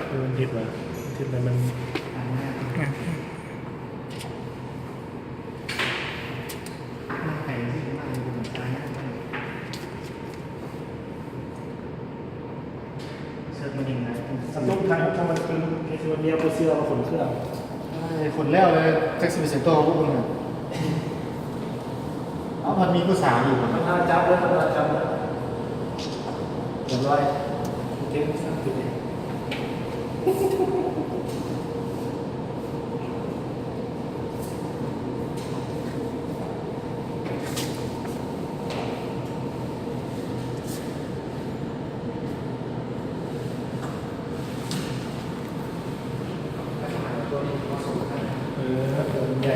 ເອີ ມັນຜິດຫວາ? ຜິດແລ້ວມັນ ອ່າ ເຊີດມັນຍັງໄດ້ ສະຕຸກໄທ ຖ້າມັນເປັນເອເຊຍ ເມຍບໍ່ເຊື່ອວ່າຂົນເຄື່ອງ. ເອີຍ ຂົນແລ້ວເລີຍ ຈັກຊິໄປໃສຕໍ່ ພວກເພິ່ນນະ. ເອົາ ພັດມີຜູ້ສາວຢູ່ ມັນຫາຈັບເລີຍ ມັນຫາຈັບເລີຍ. ຮຽບຮ້ອຍ ເກັບສັກຕິດເດ. ເອີ ຕົວມັນໃຫຍ່